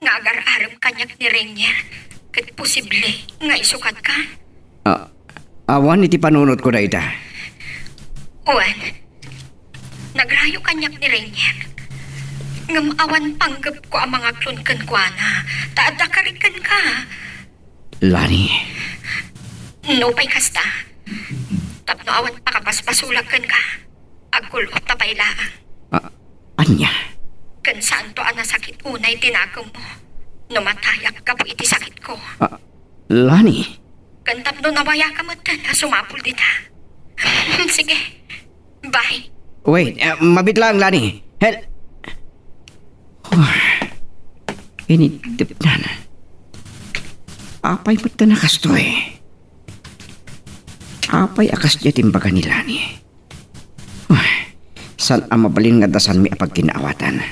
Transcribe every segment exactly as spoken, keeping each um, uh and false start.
nga agar-arem kaniak ni Rainier, ket posible nga isukatka? Ah, awan iti panunotko dayta. Wen, nagrayo kaniak ni Rainier. Ngem awan panggepko a mangaklon kenkuana, ta adda kari kenka. Lani. No pay kasta, tapno awan pakabasbasolak kenka, agkul-otta pay laeng. Ah, ania? Ken saanto a nasakit unay ti nakemmo no matayak gapu iti sakitko. Ah, Lani. Ken tapno nawayaka metten a sumapul dita. Sige. Bye. Wait, eh, mabit lang, Lani. Hel-, Initipnan. Apay met a kastoy? Apay a kasdiay ti imbaga ni Lani? Ay, saan a mabalin nga adda saanmi a pagkinaawatan?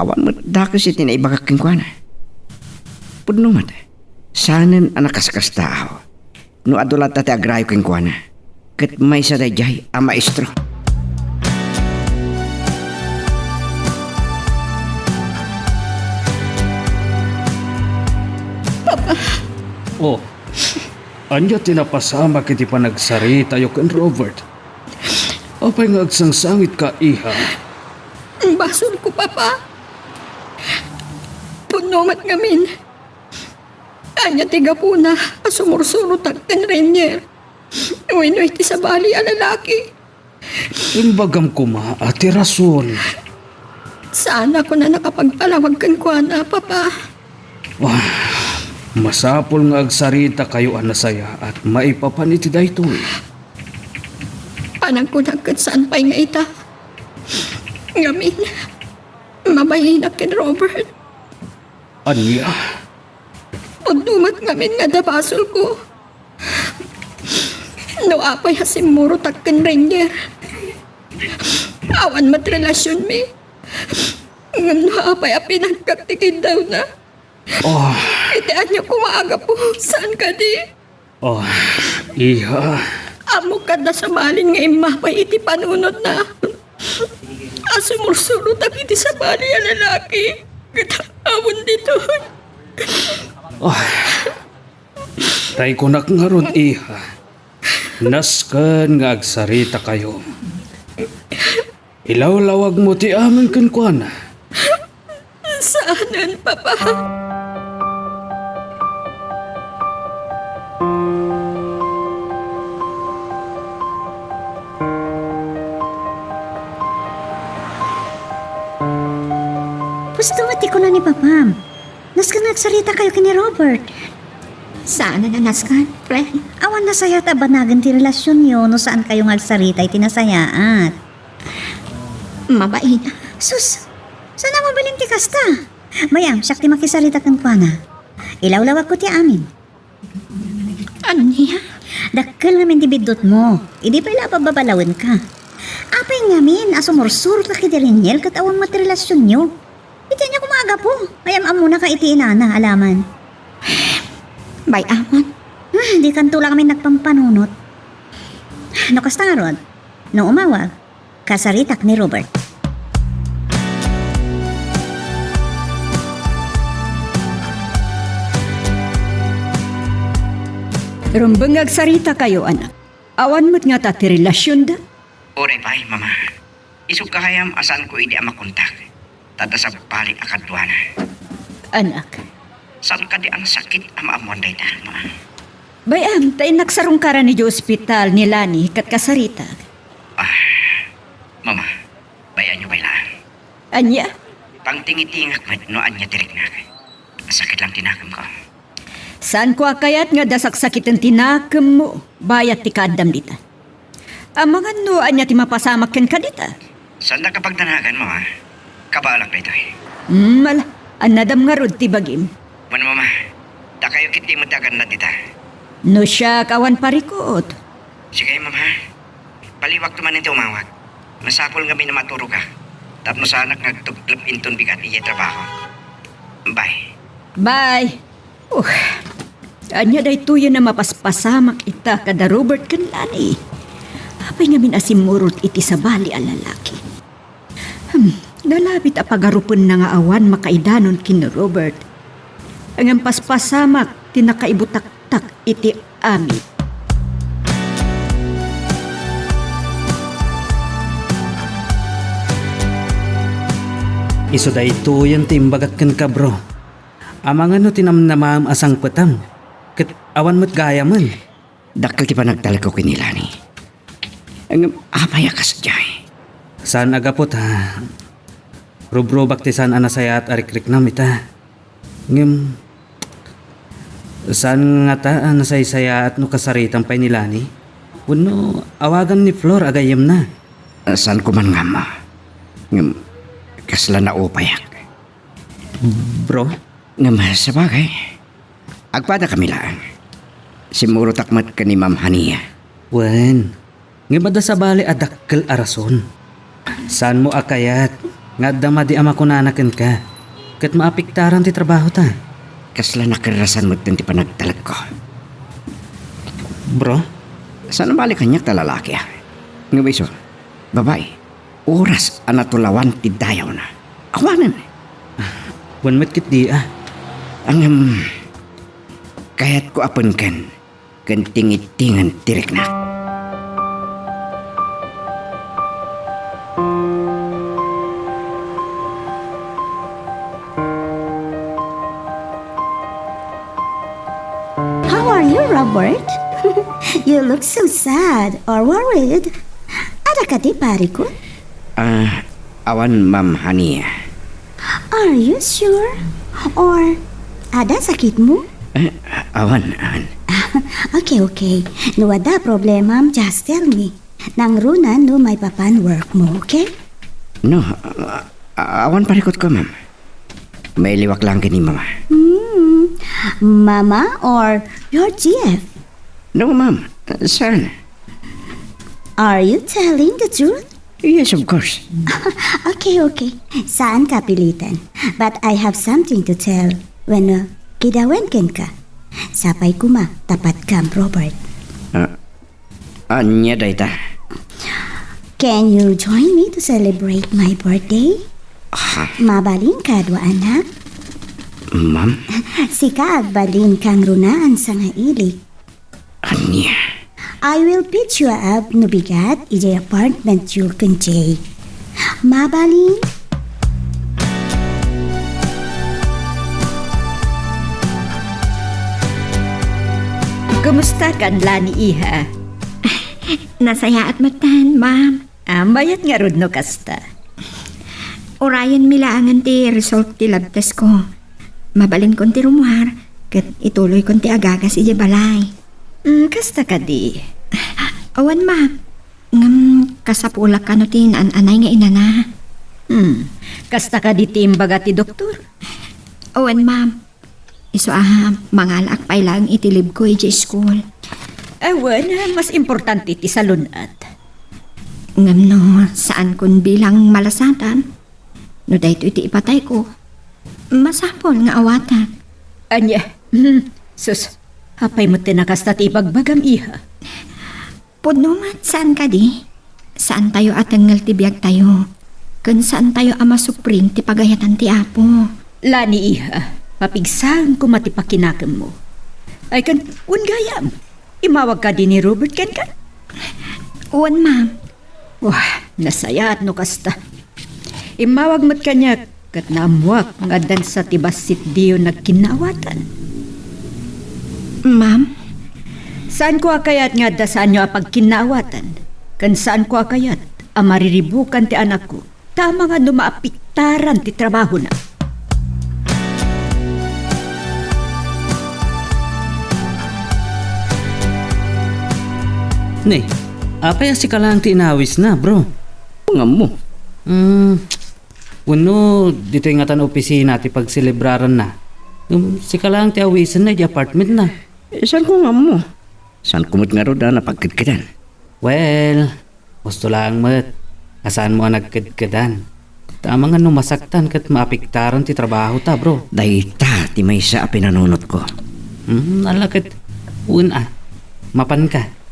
Awan met dakes iti naibagak kenkuana. Pudno met, saanen a nakaskastaaw no adu latta ti agrayo kenkuana, ket maysa daydiay a maestro. Papa. Oh, ania ti napasamak iti panagsaritayo ken Robert? Apay nga agsangsangitka, iha? Basolko, Papa. Pudno met ngamin. Ania ti gapuna a sumursurotak ken Rainier wenno iti sabali a lalaki? Imbagam koma a ti rason. Saan a kunana a pagpalawag kenkuana, Papa. Ah, masapul nga agsaritakayo a nasayaat maipapan iti daytoy. Panagkunak ket saan pay nga ita. Ngamin, mabayinak ken Robert. Ania? Pudno met ngamin nga adda basolko. No apay a simmurotak ken Rainier, awan met relasionmi. Ngem no apay a pinagkak ti kiddawna, Oh, iti ania koma a gapu, saan kadi? Oh, iha. Ammok adda sabalin nga immapay iti panunotna a sumursurotak iti sabali a lalaki. Ket awan ditoy. Oh, tay kunak ngarud, iha. Nasken nga agsaritakayo. Ilawlawagmo ti amin kenkuana. Saanen, Papa. Pusto met ti kuna ni Papam. Nasken nga agsaritakayo ken ni Robert. Saanen a nasken, friend. Awan nasayaat a banagen ti relasionyo no saankayo nga agsarita iti nasayaat. Mabain. Sus! Saan a mabalin ti kasta? Bay-am, siak ti makisarita kenkuana. Ilawlawagko ti amin. Ania? Dakkel ngamin ti biddutmo. Idi pay la a babbabalawenka. Apay ngamin a sumursurotka ken Rainier ket awan met relasionyo? Iti ania koma a gapu? Ay, am-ammonaka iti inana, alaman. Bay-amon. Ah, dikanto la ngamin nagpampanunot. No kasta ngarud, no umawag, kasaritak ni Robert. Rumbeng nga agsaritakayo, anak. Awan met ngata ti relasionda? Uray pay, Mama. Isug gayam a saanko idi a makontak, ta adda sabali a kaduana. Anak. Saan kadi a nasakit a maammoan dayta, Mama? Bay-am, ta innak sarungkaran idiay ospital ni Lani ket kasaritak. Ah, Mama, bay-anyo pay laeng. Ania? Pangtingitingak met no ania ti riknak. Sakit lang ti nakemko. Saanko a kayat nga adda saksakiten ti nakemmo bayat ti kaaddam dita. Amangan no ania ti mapasamak kenka dita? Saandak a pagdanagan, Mama. Kabaelak daytoy. Hmm, ala, annadam ngarud ti bagim. Wen, Mama, dakayo ketdi met ti agannad dita. No siak, awan parikut. Sige, Mama. Baliwakto manen ti umawag. Masapul ngamin a maturoka. Tapno saanak nga agtuplep inton bigat idiay trabaho. Bye. Bye. Oh, ania daytoyen a mapaspasamak ita kada Robert ken Lani? Apay ngamin a simmurot iti sabali a lalaki? Hmm, Nalabit a pagarupenna nga awan makaidanon ken ni Robert. Ngem paspasamak ti nakaibutaktak iti amin. Isu daytoyen ti imbagak kenka, bro. Amangan no ti namnamaem a sangpetem, ket awan met gayamen. Dakkel ti panagtalekko ken ni Lani. Ngem apay a kasdiay? Saan a gapu ta rubrubak ti saan a nasayaat a rikriknam ita. Ngem saan ngata a nasaysayaat no kasaritam pay ni Lani? Wenno awagan ni Flor a gayyemna? Saanko man nga ammo. Ngem kasla naupayak. Bro? Ngem sabagay, agpadakami laeng. Simmurotak met ken ni Ma'am Hania. Wen, ngem adda sabali a dakkel a rason. Saanmo a kayat nga adda madi a makunana kenka ket maapektaran ti trabahota? Kasla nakerrasan metten ti panagtalekko. Bro? Saan a bale kaniak ta lalaki, a? Ngem isu, babai. Oras a natulawan ti dayawna. Awanen. Wen met ketdi, a. Ngem, kayatko a penken ken tingitingen ti riknak. How are you, Robert? You look so sad or worried. Adda kadi parikut? Ah, awan, Ma'am Hania. Are you sure? Or adda sakitmo? Eh, awan, awan. Okay, okay. No adda problemam, just tell me. Nangruna no maipapan workmo, okay? No, a-, awan parikutko, ma'am. Mailiwak lang ken ni Mama. Hmm. Mama or your G F? No, ma'am. Saan? Are you telling the truth? Yes, of course. Okay, okay. Saanka pilitan. But I have something to tell. Wenno, kidawen kenka. Sapay koma, tapatkam, Robert. Ah, ania dayta? Can you join me to celebrate my birthday? Ha? Mabalin kad, anak? Ma'am? Sika agbalin kangrunaan sangailik. Ania? I will pick you up no bigat idiay apartment yo ken Jake. Mabalin? Kumusta kan, Lani, iha? Nasayaat metten, ma'am. Ah, mayat ngarud no kasta. Urayenmi laengen ti result ti lab test ko. Mabalinkon ti rummuar, ket ituloykon ti agagas idiay balay. Mm, kasta kadi? Awan, ma'am. Ngem kasapulak kano ti naan-anay nga inana. Hmm, kasta kadi ti imbaga ti doktor? Awan, ma'am. Isu a mangalaak pay laeng iti leave ko idiay school. Awan, mas importante ti salun-at. Ngem no saankon bilang malasatan, no daytoy ti ipatayko, masapul nga awatak. Ania? Hmm, sus, apay met ti nakasta ti ibagbagam, iha? Pudno met, saan kadi? Saantayo a tengngel ti biagtayo, ken saantayo a masupring ti pagayatan ti Apo. Lani, iha, mapigsaen koma ti pakinakemmo. Ay, ken, wen gayam, immawag kadi ni Robert kenka? Wen, ma'am. Wah, nasayaat no kasta. Immawag met kaniak ket naammoak nga addansa ti bassit diyo nagkinnaawatan. Ma'am? Saanko a kayat nga adda saanyo a pagkinnaawatan, ken saanko a kayat a mariribukan ti anakko, ta amangan no maapektaran ti trabahona. Ne, apay a sika laeng ti inawisna, bro? Ngammo. Hmm, wenno ditoy ngatan opisina ti pagselebraranna? Ngem sika laeng ti awisenna iti apartmentna. Eh, saanko nga ammo? Saanko met ngarud a napagkedkedan? Well, husto laeng met a saanmo a nagkedkedan. Ta amangan no masaktan ket maapektaran ti trabahota, bro. Dayta ti maysa a pinanunotko. Hmm, ala ket, wen a, mapanka.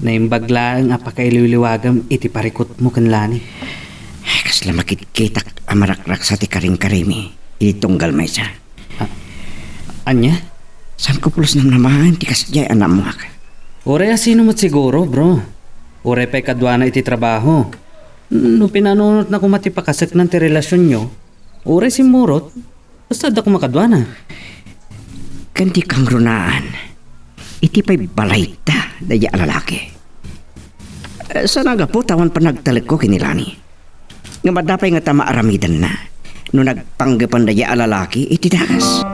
Naimbag laeng a pakailiwliwagam iti parikutmo ken Lani. Ay, kas ta makitkitak a marakraksa ti karingkarimi iti tunggal maysa. A-, ania? Saanko pulos namnamaen ti kasdiay a naammoak. Uray asino met siguro, bro. Uray pay kaduana iti trabaho. No pinanunotna koma ti pakaseknan ti relasionyo, uray simmurot, basta adda koma kaduana. Ken ti kangrunaan, iti pay balayda daydiay a lalaki. Eh, saan a gapu ta awan panagtalekko ken ni Lani. Ngem adda pay ngata maaramidenna no nagpanggepen daydiay a lalaki iti dakes.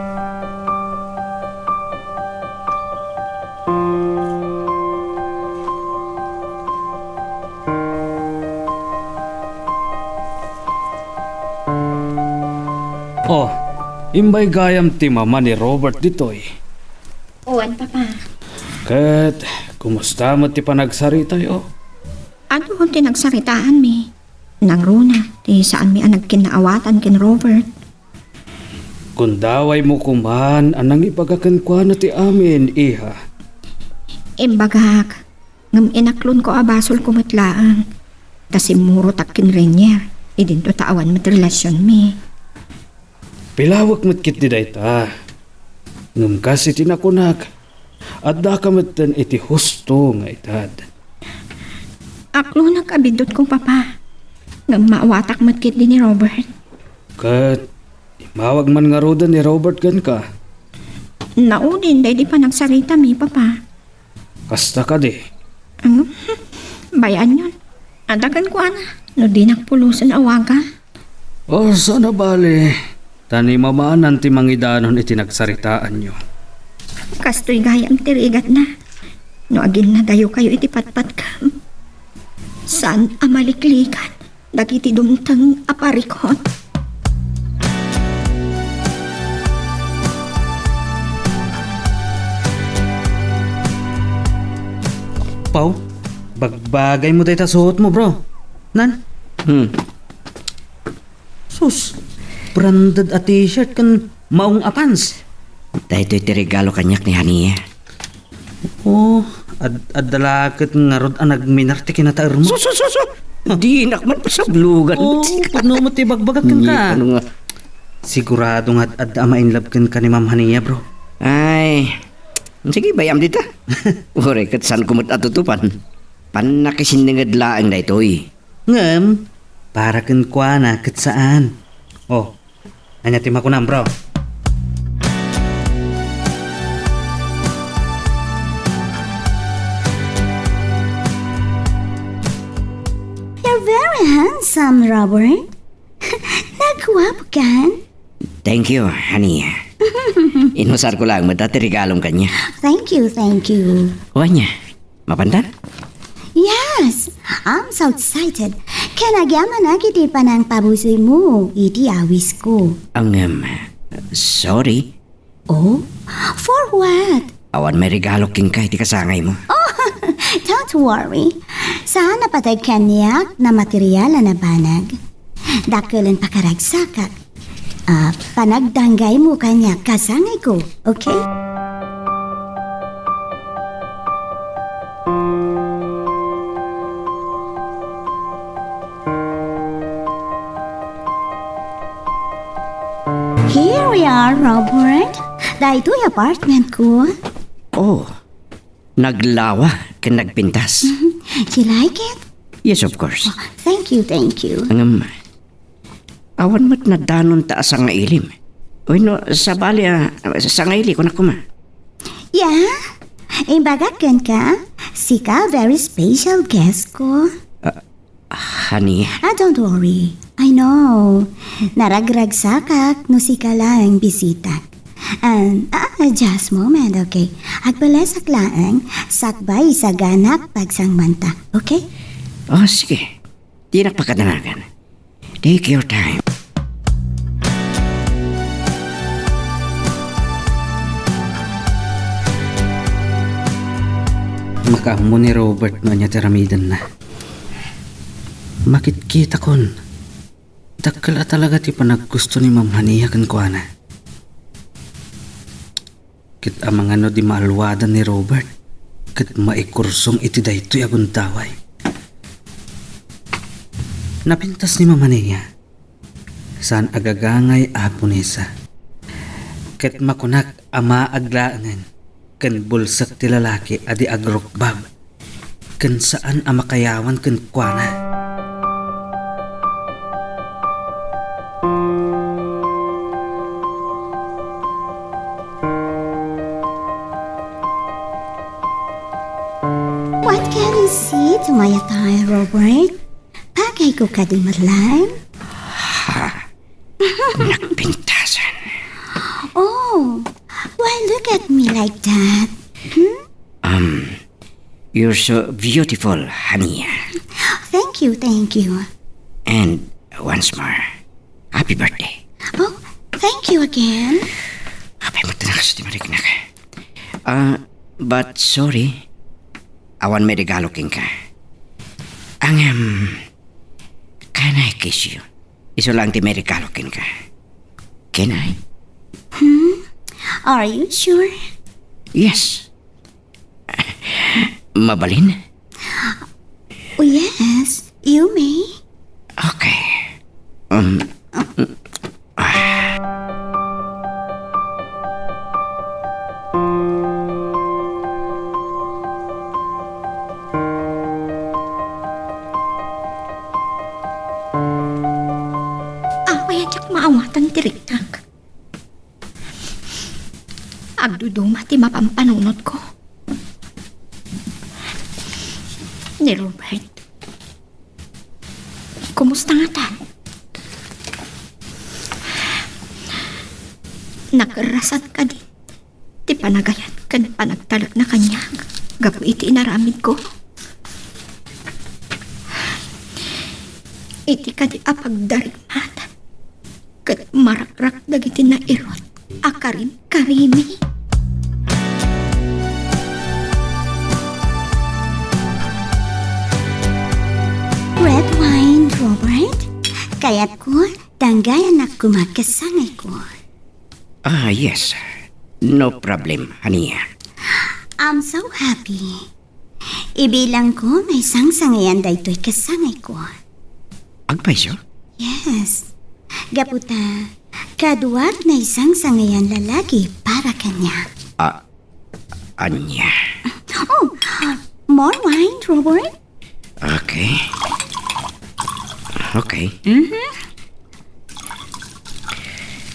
Oh, imbay gayam ti mama ni Robert ditoy. Wen, Papa. Ket, kumusta met ti panagsaritayo? Adu ti nagsaritaanmi. Nangruna ti saanmi a nagkinnaawatan ken Robert. Gundawaymo koman a nangibaga kenkuana ti amin, iha. Imbagak, ngem inaklonko a basolko met laeng. Ta simmurotak ken Renier, idinto ta awan met relasionmi. Pilawek met ketdi dayta. Ngem kas iti nakunak, addaka metten iti husto nga edad. Aklonak a biddutko, Papa. Ngem maawatak met ketdi ni Robert. Ket immawag man ngaruden ni Robert kenka? Naudin daydi panagsaritami, Papa. Kasta kadi? Ano? Bay-anyon. Adda kenkuana no dinak pulosen a awaga. O, saan a bale, ta ni mamanan ti mangidanon iti nagsaritaanyo. Kastoy gayam ti rigatna. No aginnadayokayo iti patpatkam, saan a maliklikan dagiti dumteng a parikut. Pau, bagbagaymo dayta suotmo, bro. Nan? Hmm. Sus, branded a t-shirt ken maong a pants. Daytoy ti regalo kaniak ni Hania. Oh, ad-, adda la ket ngarud a nagminar ti kinataermo. Sus, sus, sus, sus! Dinak man pasablogan. Oh, pudno met ti ibagbagak kenka. Sigurado nga ad-, adda a ma-inlove kenka ni Ma'am Hania, bro. Ay, sige, bay-am dita. Uray ket saanko met a tutupan. Pannakisinninged laeng daytoy. Ngem, para kenkuana ket saan. Oh, ania ti makunam, bro? You're very handsome, Robert. Nagguapo kan? Thank you, honey. Inusarko lang met ti regalom kaniak. Thank you, thank you. O ania, mapantan? Yes, I'm so excited. Ken agyamanak iti panangpabusoymo iti awisko. Ngem, sorry. Oh? For what? Awan may regalo kenka iti kasangaymo. Oh, don't worry. Saan a pateg kaniak a material a nabanag. Dakkelen pakaragsakak. Ah, panagdanggaymo kaniak kasangayko, okay? Here we are, Robert. Daytoy apartment ko. Oh, naglawa ken nagpintas. You like it? Yes, of course. Oh, thank you, thank you. Ngem, awan met nadanonta a sangailim. Wenno, sabali a, sangaili, kunak koma. Yeah? Imbagak kenka, sika very special guest ko. Ah, honey. Ah, don't worry. I know. Naragragsakak no sika laeng bisitak. And, ah, just moment, okay? Agpalesak laeng, sakbay isaganak pagsangmanta, okay? Oh, sige. Dinak pakadanagan. Take your time. Makaammo ni Robert no ania ti aramidenna. Makitkitakon. Dakkel a talaga ti panaggusto ni Ma'am Hania kenkuana. Ket amangan no di maalwadan ni Robert ket maikursong iti daytoy a gundaway. Napintas ni Mama Nia. Saan a gagangay a Haponesa. Ket makunak a maag laengen ken bulsek ti lalaki a di agrukbab ken saan a makayawan kenkuana. What can I say to my attire, Robert? Bagayko kadi met laeng? Ha? Nagpintasan. Oh, why look at me like that? Hmm? Um, you're so beautiful, Hania. Thank you, thank you. And once more, happy birthday. Oh, thank you again. Apay mo, tinakas ti mariknak. Ah, but sorry. Awan may regalo kenka. Ang, um, can I kiss you? Isu lang ti may regalo kenka. Can I? Hmm? Are you sure? Yes. Mabalin? Oh, yes. You may. Okay. Um, ah. Apay a diak maawatan ti riknak? Agduduma ti mapampanunotko. Ni Robert, kumusta ngata? Nakerrasan kadi ti panagayat ken panagtalekna kaniak gapu iti inaramidko? Iti kadi a pagdarigmat ket marakrak dagiti nairut a karim-karimi. Red wine, Robert? Kayatko, danggayannak koma kasangayko. Ah, yes. No problem, Hania. I'm so happy. Ibilangko maisangsangayan daytoy kasangayko. Agpayso? Yes. Gapu ta, kaduak naisangsangayan lalaki para kaniak. Ah, ania? Oh, more wine, Robert? Okay. Okay. Mm-hmm.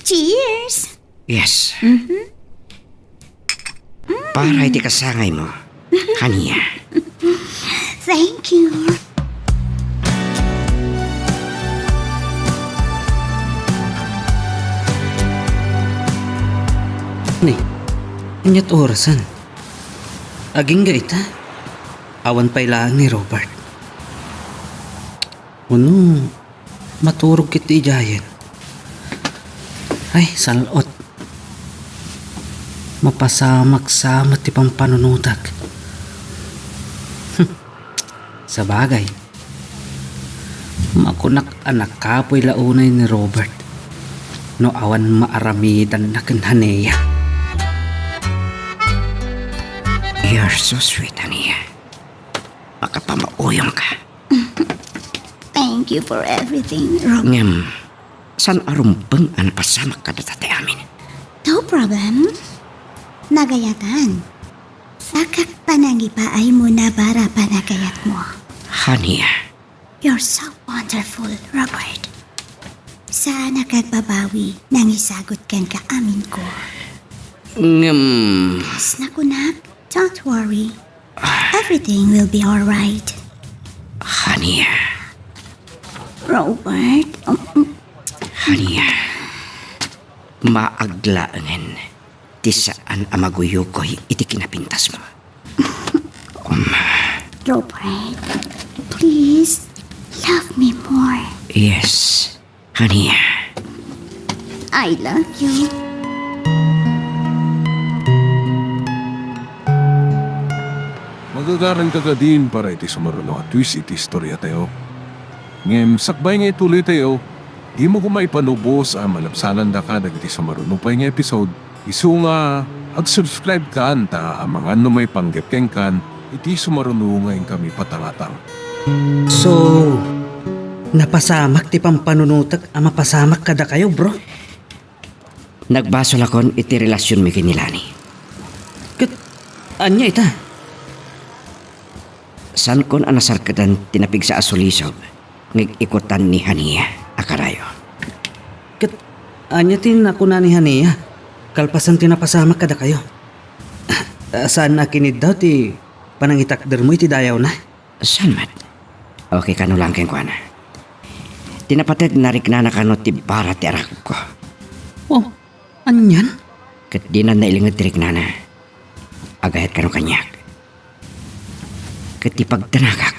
Cheers! Yes. Mm-hmm. Para iti kasangaymo, Hania. Thank you. Ni, ania't orasen? Agingga ita? Awan pay laeng ni Robert. Uno, maturog ket idiayen. Ay, sal-ot. Mapasamak sa met ti pampanunotak. Hmm. Sabagay, makunak a nakapuy la unay ni Robert no awan maaramidanna ken Hania. You're so sweet, Hania. Makapamauyongka. Thank you for everything, Rob. Ngem, saan a rumbeng a napasamak kadata ti amin? No problem. Nagayatan. Sakak panangipaaymo na bara panagayatmo. Hania. You're so wonderful, Robert. Saan a kagbabawi nangisagut kenka aminko. Ngem. Kas nakunak, don't worry. Everything will be all right. Hania. Robert, um, Hania, maag laengen ti saan a maguyugoy iti kinapintasmo. Um, Robert, please, love me more. Yes, Hania. I love you. Magagaranka kadin para iti sumaruno a twist iti istoriatayo. Ngem sakbay nga ituloytayo, dimo koma ipanubos a malabsanandaka dagiti sumaruno pay nga episode. Isu nga, ag-subscribe kan ta amangan no maipanggep kenkan iti sumaruno nga inkami patangatang. So, Napasamak ti pampanunotek a mapasamak kadakayo, bro. Nagbasolakon iti relasionmi ken ni Lani. Ket ania ita? Saankon a nasarketan ti napigsa a sulisog nga ikutan ni Hania a karayo. Ket ania ti nakuna ni Hania kalpasan ti napasamak kadakayo? Saan a kiniddaw ti panangitakdermo iti dayawna? Saan met? Okay kano laeng kenkuana. Ti napateg, nariknana kano ti bara ti arakko. Oh, anian? Ket dinan nailinged ti riknana. Agayat kano kaniak. Ket ti pagdanagak,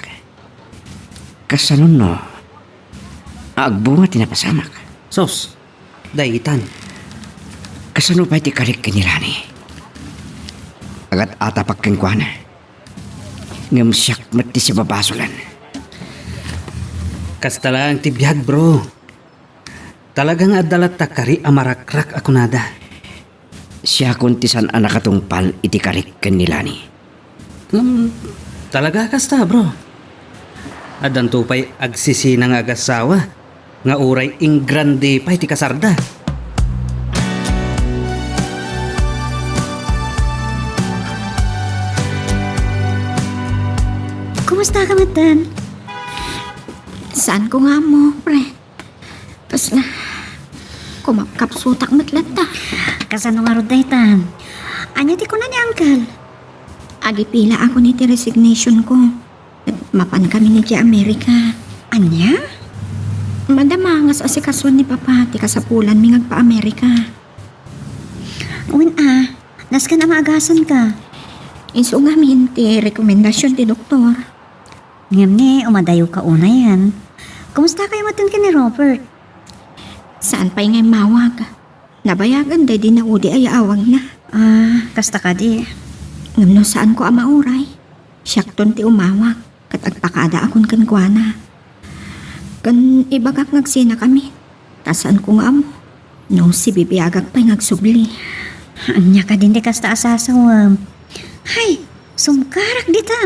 kasano no agbunga ti napasamak? Sos, daytan. Kasano pay ti karik ken ni Lani? Agat-atapak kenkuana. Ngem siak met ti sibabasolan. Kasta laeng ti biag, bro. Talaga nga adda latta kari a marakrak a kunada. Siakon ti saan a nakatungpal iti karik ken ni Lani. Hmm, talaga kasta, bro. Addanto pay agsisina nga agassawa nga uray ingrande pay ti kasarda. Kumusta ka met, Dan? Saanko nga ammo, pre. Kasla, kumakapsutak met latta. Kasano ngarud daytan? Ania ti kuna ni Uncle? Agipila ako iti resignation ko. Mapan kami idiay Amerika. Ania? Madama nga asikasuan ni Papa ti kasapulanmi nga agpa-Amerika. Wen a, nasken a maagasan ka. Isu ngamin ti rekomendasyon ti doktor. Ngem ni, umadayo ka unayen. Kumusta kayo met ken ni Robert? Saan pay nga immawag. Nabayagen daydi naudi a yaawagna. Ah, kasta kadi. Ngem no saanko a mauray, siakton ti umawag ket agpakadaakon kenkuana. Ken ibagak nga agsinakami, ta saanko nga ammo no sibibiagak pay nga agsubli. Ania kadin ti kasta a sasawem? Hay, sumkarak dita.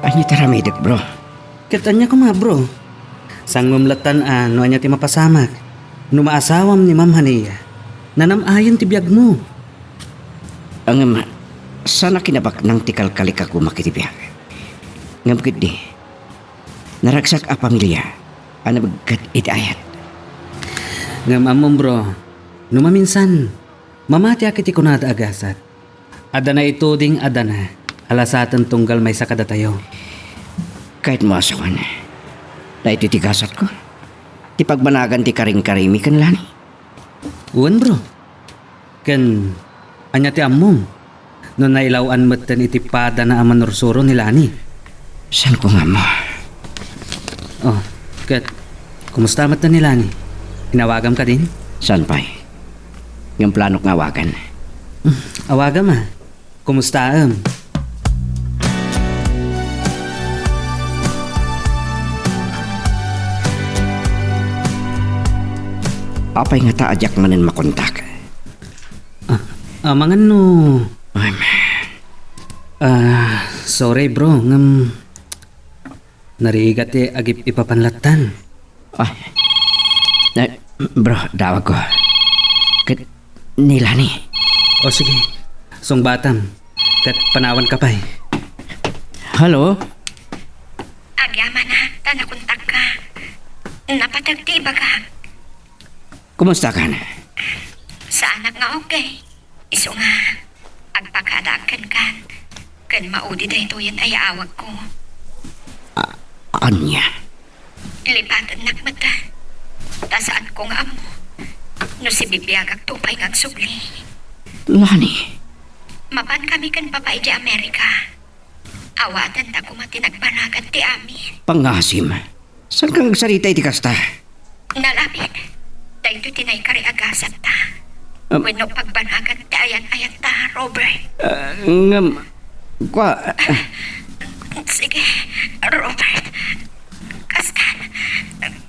Ania ti aramidek, bro? Ket ania koma, bro? Sangom lattan a no ania ti mapasamak. No maasawam ni Ma'am Hania, nanam-ayen ti biagmo. Ngem, saan a kinabaknang ti kalkalik a kumak iti biag. Ngem ketdi, naragsak a pamilia a nabegget iti ayat. Ngem ammom, bro, no maminsan, mamatiak iti kunada a gasat. Adda naituding a dana a lasaten tunggal maysa kadatayo. Kayatmo a sawen, daytoy ti gasatko? Ti pagbanagan ti karingkarimi ken Lani? Wen, bro. Ken ania ti ammom no nailaw-an metten iti padana a manursuro ni Lani? Saanko nga ammo. Oh, ket kumusta metten ni Lani? Inawagam kadin? Saan pay? Ngem planok nga awagan. Hmm, awagam a. Kumustaem? Apay ngata a diak manen makontak? Ah, amangan no... Ay, man. Ah, sorry, bro, ngem narigat ti agip-ipapan lattan. Ah. Eh, bro, dawagko. Ket ni Lani. O sige, sungbatam. Ket panawanka pay. Hello? Agyamanak ta nakontakka. Napateg ti ibagak. Kumusta kan? Saanak nga okay. Isu nga, agpakadaak kenkan, ken maudi daytoyen a yaawagko. A-, ania? Lipatennak met, ta saanko nga ammo no sibibiagakto pay nga agsubli. Lani? Mapan kami ken Papa idiay Amerika. Awaten ta koma ti nagbanagan ti amin. Pangasim. Saanka nga agsarita iti kasta? Nalabit. Daytoy ti naikari a gasatta. Am- Wenno pagbanagan ti ayan-ayatta, Robert. Ah, ngem, kua- Sige, Robert. Kastan.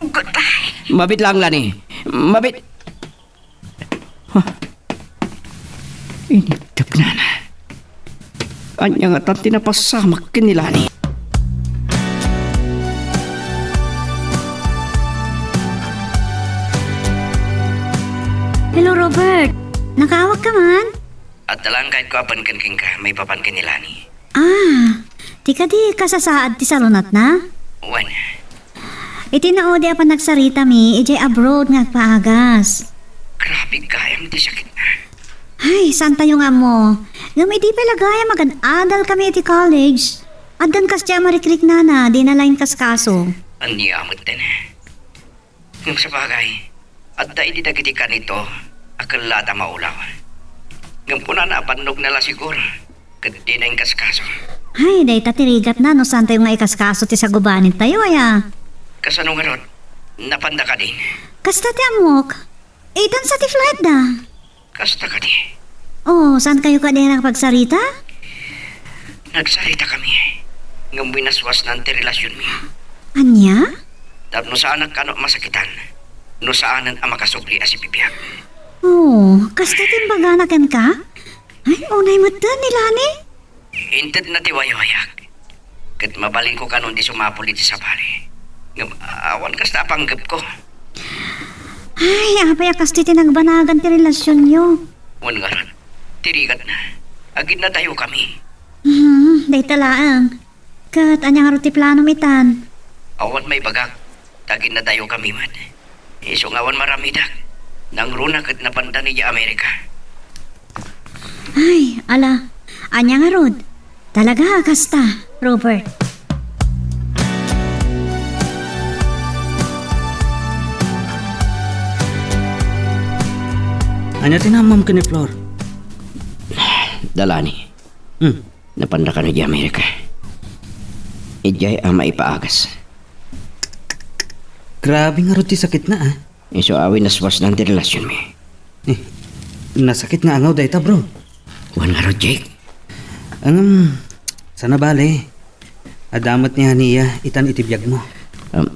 Goodbye. Mabiit lang, Lani. Mabit. Ha? Inigdagnan. Ania ngatan ti napasamak ken ni Lani? Hello, Robert. Nakaawak ka man? Adda laeng kayatko a benken kenka maipapan ken ni Lani. Ah, ti kadi kasasaad ti salunatna? Wen. Iti naudi a panagsaritami idiay abroad nga agpaagas. Grabe gayam ti sakitna. Ay, saantayo nga ammo. Ngem idi pay la gayam agan-adalkami iti college, addan kasdiay a marikriknana, dina la inkaskaso. Ania metten? Ngem sabagay, adda idi dagiti kanito a kellaat a maulaw. Ngem kunana a bannogna la siguro, ket dina inkaskaso. Ay, dayta ti rigatna no saantayo nga ikaskaso ti sagubanentayo, aya? Kasano ngarud? Napanda kadin? Kasta ti ammok. Itan sa ti flightda. Kasta kadi? Oh, saankayo kadi a nakapagsarita? Nagsaritakami, ngem winaswasnan ti relasionmi. Ania? Tapno saanak kano a masakitan, no saanen a makasubli a sibibiag. Oh, kasta ti imbagana kenka? Ay, unay metten ni Lani? Intedna ti waywayak. Ket mabalinko kanon ti sumapul iti sabali. Ngem awan kasta a panggepko. Ay, apay a kasta ti nagbanagan ti relasionyo? Wen ngarud, ti rigatna. Aginnadayokami. Hmm, dayta laeng. Ket ania ngarud ti planom itan? Awan maibagak. Ta aginnadayokami met. Isu nga awan maaramidak. Nangruna ket napanda idiay Amerika. Ay, ala. Ania ngarud? Talaga a kasta, Robert. Ania ti naammom ken ni Flor? Da Lani. Hmm. Napanda kano idiay Amerika. Idiay a maipaagas. Grabe ngarud ti sakitna, ah. Isu a winaswasnan ti relasionmi. Eh, nasakit nga angaw dayta, bro. Wen ngarud, Jake. Ngem, saan a bale. Adda met ni Hania itan iti biagmo. Um,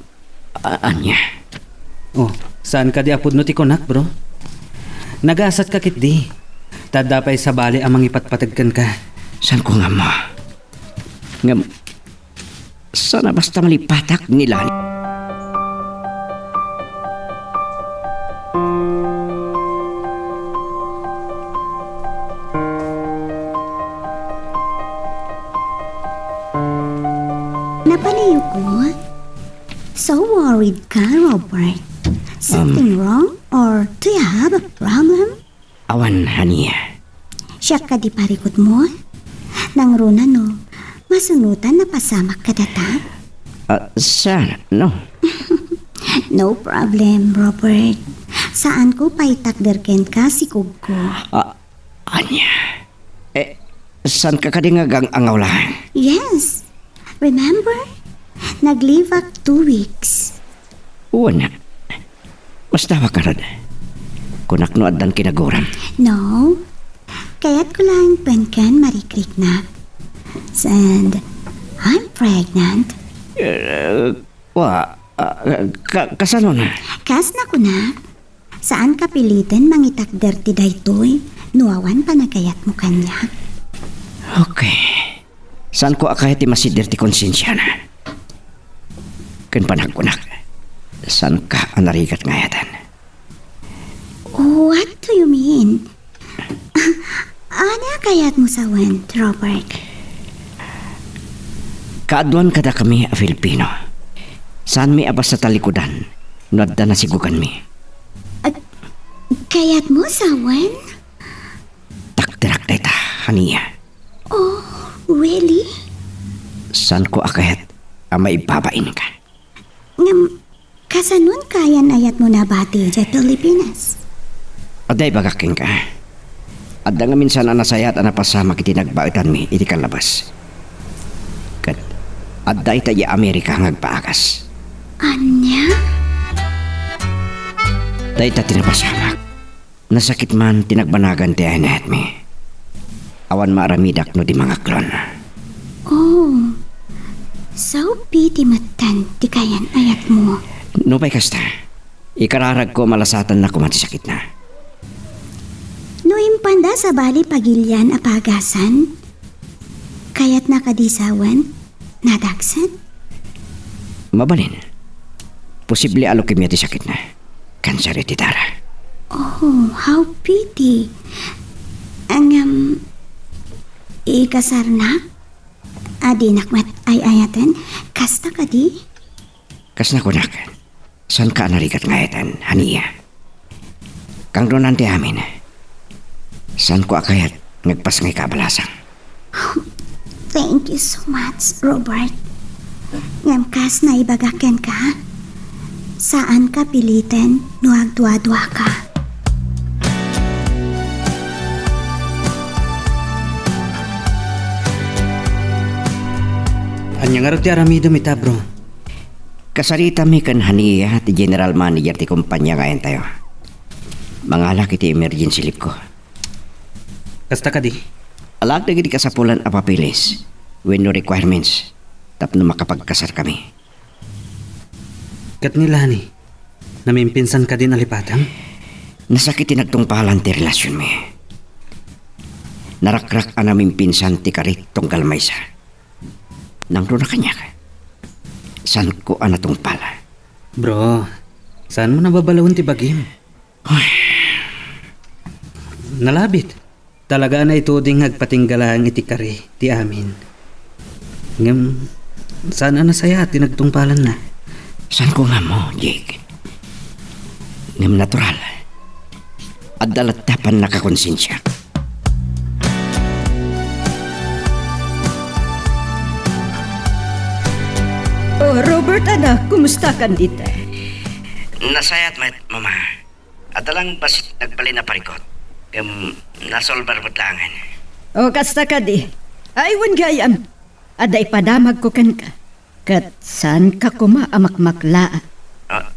a-, ania? Oh, saan kadi a pudno ti kunak, bro? Nagasatka ketdi. Ta adda pay sabali a mangipatpateg kenka. Saanko nga ammo. Ngem, saan a basta malipatak ni Lani. Napaliyok mo? So worried ka, Robert. Something Um, wrong? Or do you have a problem? Awan, Hania. Siak kadi parikutmo? Nangruna no, masunotan napasamak kadata? Ah, saan? No? No problem, Robert. Saanko paitakder kenka, sikogko. Ah, ania? Eh, saanka kadi nga agang-angaw laeng? Yes. Remember? Nag-leave ak two weeks. Wen. Mastawak ngarud. Kunak no addan kinaguram. No. Kayatko laeng benken marikriknak. And I'm pregnant. Eh, wa, ah, ka-, kasano na? Kasna kunak. Saanka piliten mangitakder ti daytoy no awan panagayatmo kaniak. Okay. Saanko a kayat ti masider ti konsensiana. Ken panagkunak, saanka a narigat nga ayaten. What do you mean? Ania kayatmo sawen, Robert? Kaaduan kadakami a Filipino, saanmi a basta talikudan no adda nasigoganmi. Ah, kayatmo sawen? Takderak dayta, Hania. Oh, really? Saanko a kayat a maibabainka. Ngem, kasanon kayan ayatmo nabati idiay Pilipinas? Adda ibagak kenka. Adda ngamin saan a nasayaat a napasamak iti nagbaetanmi iti kallabas. Ket adda ita idiay Amerika nga agpaagas. Ania? Dayta ti napasamak. Nasakit man ti nagbanagan ti ay-anayatmi. Awan maaramidak no di mangaklon. Oh, sao piti metten ti kayan-ayatmo? Nupay kasta, Ikararagko a malasatanna koma ti sakitna. No impanda sabali pagilian a pagasan, kayatna kadi sawen? Nadagsen? Mabalin. Posible a leukemia ti sakitna. Kanser iti dara. Oh, how pity. Ngem, ikasarnak? A dinak met ay-ayaten? Kasta kadi? Kas nakunak, saanka a narigat nga ayaten, Hania. Kangrunan ti amin, saanko a kayat nga agpasngayka a balasang. Thank you so much, Robert. Ngem kas naibagak kenka, saanka piliten no agduaduaka. Ania ngarud ti aramidem ita, bro? Kasaritanmi ken Hania ti general manager ti kompania nga ayontayo. Mangalak iti emergency leave ko. Kasta kadi? Alaak dagiti kasapulan a papeles wenno requirements tapno makapagkasarkami. Ket ni Lani, namimpinsan kadin a lipatem? Nasakit ti nagtungpalan ti relasionmi. Narakrak a namimpinsan ti kari tunggal maysa. Nangruna kaniak. Saanko a natungpal. Bro, saanmo na babalawen ti bagim? Ay. Nalabit. Talaga a naituding nga agpatingga laeng iti kari ti amin. Ngem, saan a nasayaat ti nagtungpalanna? Saanko nga ammo, Jake. Ngem natural. Adda latta pannakakonsensiak. Oh, Robert, anak, kumustakan dita? Nasayaat met, Mama. Adda lang bassit nagbalin a parikut. Ngem, nasolbar met laengen. Oh, kasta kadi. Ay, wen gayam. Adda ipadamagko kenka. Ket saanka koma a makmaklaat. Ah,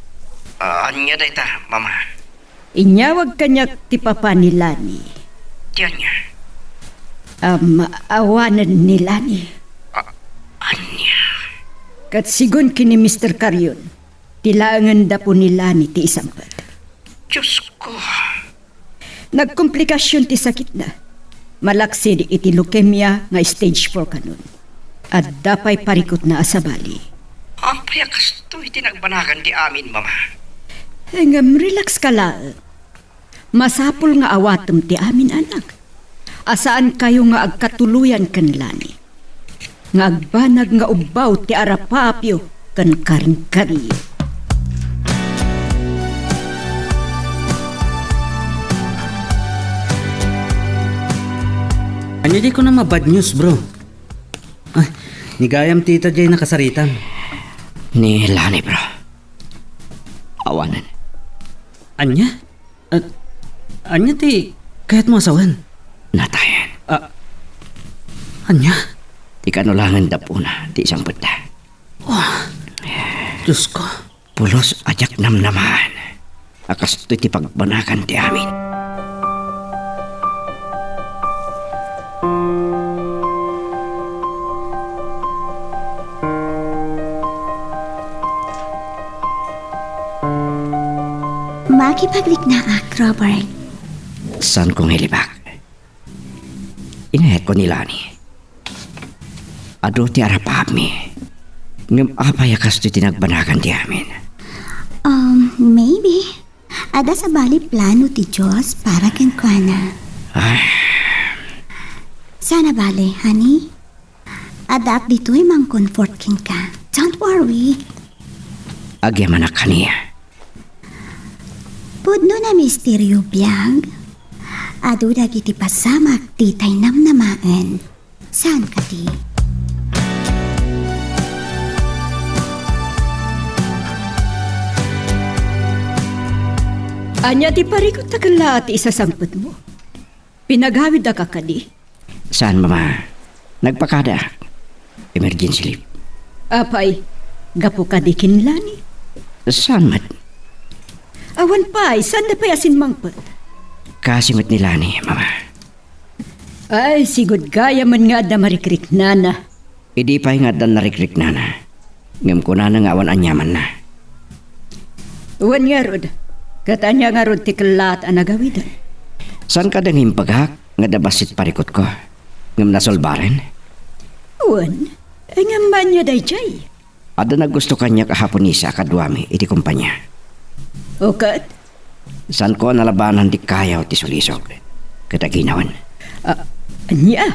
ah, ania dayta, Mama? Inyawag kaniak ti papa ni Lani. Ti ania? Am, awanen ni Lani. Ah, ania? Ket sigun ken ni Mister Carion, ti laengen dapo ni Lani ti isangpet. Diosko! Nagkomplikasion ti sakitna. Malaksid iti leukemia nga stage four kanon. Adda pay parikutna a sabali. Apay a kastoy ti nagbanagan ti amin, Mama? Ngem relax ka laeng. Masapul nga awatem ti amin, anak. A saankayo nga agkatuloyan ken Lani. Nga agbanag nga ubbaw ti arapapyo ken karingkariyo. Ania diay kunam a bad news, bro? Ay, ni gayam ti ita diay nakasaritam. Ni Lani, bro. Awanen. Ania? A-, ania ti kayatmo a sawen? Natayen. A-, ania? Ti kano laengen dapuna ti isangpetda. Oh, Diosko. Pulos a diak namnamaen a kastoy ti pagbanagan ti amin. Makipagliknaak, Robert. Saanko nga ilibak. Inayatko ni Lani. Adu ti arapapmi. Ngem apay a kastoy ti nagbanagan ti amin? Um, maybe. Adda sabali plano ti Dios para kenkuana. Ay. Saan a bale, honey? Addaak ditoy mangcomfort kenka. Don't worry. Agyamanak, honey. Pudno a misterio biag. Adu dagiti pasamak ti tay namnamaen. Saan kadi? Ania ti parikutta ken la ti isasangpetmo? Pinagawidka kadi? Saan, Mama. Nagpakada. Emergency leave. Apay, gapu kadi ken Lani? Saan met? Awan pay, saanda pay a simmangpet? Kaasi met ni Lani, Mama. Ay, sigud gayamen nga adda marikriknana. Idi pay nga adda narikriknana, ngem kunana nga awan aniamanna. Wen ngarud, ket ania ngarud ti kellaat a nagawiden? Saan kada nga imbagak nga adda bassit parikutko? Ngem nasolbaren? Wen, ngem ania daydiay? Adda naggusto kaniak a Haponesa a kaduami iti kompania. O ket? Saanko a nalabanan ti kayaw ti sulisog ket aginawen. Ah, ania?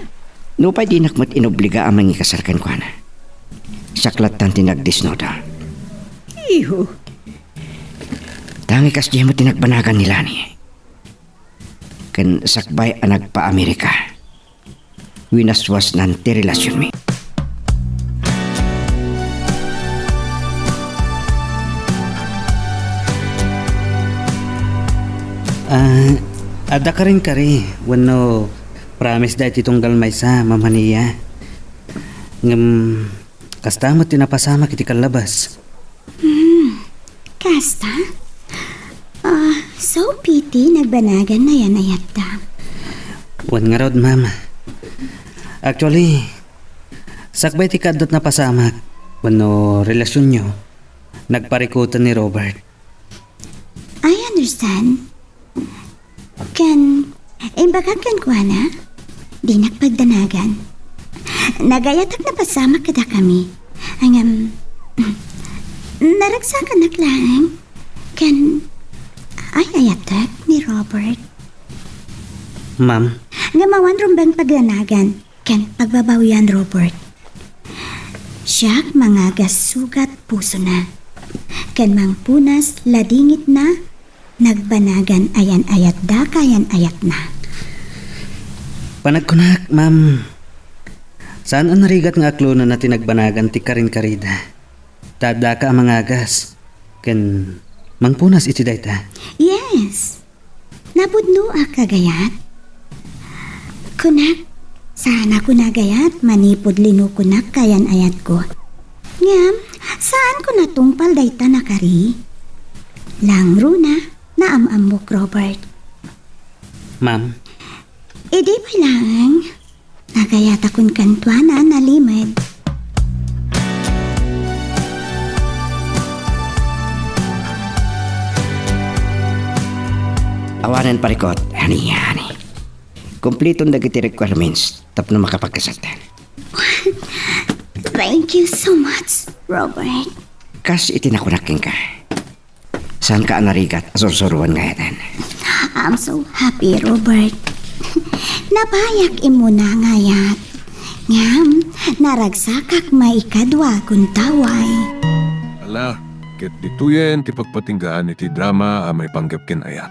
Nupay dinak met inobliga a mangikasar kenkuana, siak lattan ti nagdesnudo. Iho. Tangay kasdiay met ti nagbanagan ni Lani. Ken sakbay a nagpa-Amerika, winaswasnan ti relasionmi. Ah, adda karinkari wenno promise daytoy tunggal maysa, Ma'am Hania. Ngem, kasta met ti napasamak iti kallabas. Hmm, kasta? Ah, so pity, nagbanagan ayan-ayatta. Wen ngarud, ma'am. Actually, sakbay ti kaaddat napasamak wenno relasionyo, nagparikuten ni Robert. I understand. Ken, imbagak kenkuana, dinak pagdanagan. Nagayatak napasamak kadakami. Ngem, naragsakanak laeng. Ken, ay-ayatek ni Robert. Ma'am? Ngem awan rumbeng pagdanagan ken pagbabawian, Robert. Siak mangagas sugat pusona, ken mangpunas ladingitna, nagbanagan ayan-ayatda kayan-ayatna. Panagkunak, ma'am, saan a narigat nga aklonenna ti nagbanagan ti karinkarida. Ta addaka a mangagas, ken mangpunas iti dayta. Yes. Napudnoak a gayat. Kunak, saan a kuna gayat manipud linukonak kayan-ayatko. Ngem, saan ko natungpal dayta nakari. Langruna, naam-ammok, Robert. Ma'am. Idi pay laeng, nagayatakon kenkuana nalimed. Awanen parikut, honey, honey. Kumpliton dagiti requirements tapno makapagkasat. Thank you so much, Robert. Kas iti nakunak kenka. Saanka a narigat a sursuroen nga ayan? I'm so happy, Robert. Nabayak immuna nga ayat. Ngem, naragsakak maikadua kuntaway. Ala, ket ditoyen ti pagpatinggaan iti drama a maipanggep ken ayat.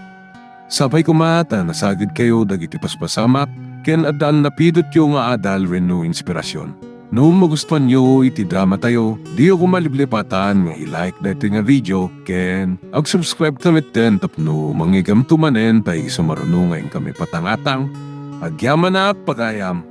Sapay koma ta nasagidkayo dagiti paspasamak ken adda a napidutyo nga adal wenno inspirasion. No magustuanyo iti dramatayo, diyo koma liplipatan nga i-like daytoy nga video ken ag-subscribe ta metten tapno mangigamto manen ta isu maruno nga inkami patangatang. Agyamanak, pagayam!